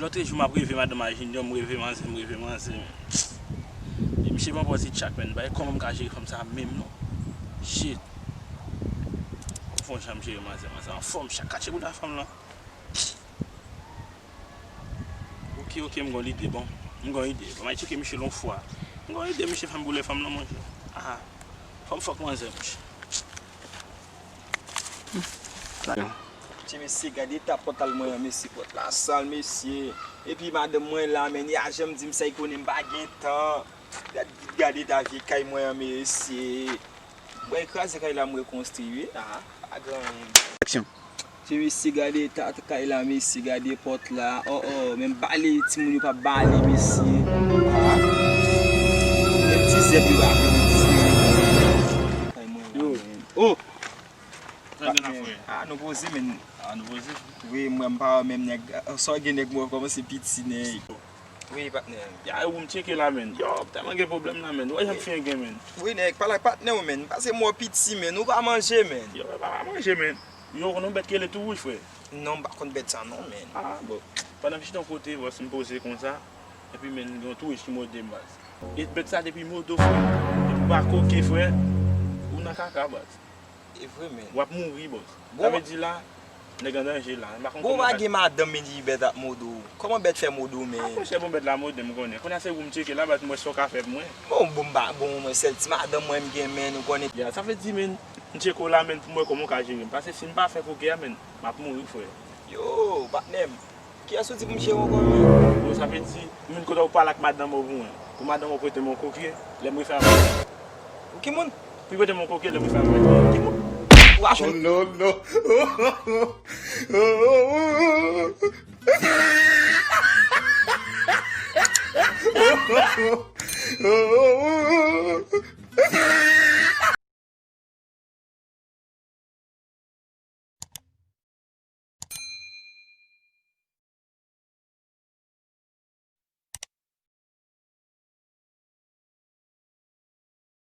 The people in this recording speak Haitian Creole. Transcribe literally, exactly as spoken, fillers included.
Lòt jou m ap reve madanm a Junior, m reve manzè, m reve manzè. E misye ban pòz li tchak, menn. Bay, kòman m ka jere fanm sa menm non? Shit. Fò m jere manzè, manzè anfòm, chak katye bouda fanm lan. Ok, ok, m gon lide, bon. M gon ide. Bon, m al tcheke misye yon fwa. M gon ide, misye fè m boule fanm nan, monchè. Ah, fò m fòk manzè, monchè. Ti mesye, gade eta pòt al mwen an, mesye, pòt la sal, mesye. Epi madanm mwen la, menn, li pa janm di m sa, li konnen m pa gen tan. Gad, gade eta vye kay mwen an, mesye. Mwen kraze kay la, m rekonstwi, wi. Ah, pa gen anyen. Aksyon. Ti mesye, gade eta kay la, mesye, gade pòt la. Oh, oh, menm bale, timoun yo pa bale, mesye. Ah. Menm ti zèb yo pa pran, mesye. Kay mwen la, yo, menn. Oh! Sa gen la, frè? Ah, nou poze, menn. Ah, nou poze? Wi, mwen, m pa wè menm nèg. Sa w gen nèg mwen kòmanse piti, nèg. Wi, patnè. Ya, ou m tcheke la, menn. Yo, tèlman gen pwoblèm la, menn. Ou wè jan fi an gen, menn. Wi, nèg, pale ak patnè w, menn. Pase mò piti, menn. Ou pa manje, menn. Yo, pa manje, menn. Yo, ou konn yon bèt ki rele tou wouj, frè? Non, m pa konn bèt sa, non, menn. Ah, bon. Pandan m chita yon kote, bòs, m poze konsa. Epi, menn, gen yon tou wouj ki mòde m, baz. E bèt sa depi mòde w, frè. Depi w pa koke, frè. Ou nan kaka, baz. E vre, menn. W ap mouri, bòs. Sa vle di la, nèg an danje la. M pa konn kòman w ka gen madanm, menn, li bèt ap mòde w. Kòman bèt fè mòde w, menn? Ah, monchè, bon, bèt la mòde m, konnen. Kounye a se ou m tcheke la, baz, m wè sa w ka fè pou mwen. Bon, bon, m pa, bon, mwen sèl ti madanm mwen m gen, menn, ou konnen. Ya, sa vle di, menn, m tcheke w la, menn, pou m wè kòman w ka jere m. Paske si m pa fè koke a, menn, m ap mouri, frè. Yo, patnè m. Kiyès ou di pou m jere ankò, menn? Yo, sa vle di, m vin kote w pale ak madanm ou pou mwen. Pou madanm ou prete m yon koke, lè m rive a mwen. Ou ki moun? Pou prete m yon koke, lè m rive a mwen. Ki moun? Ou achou. Oh, no, no.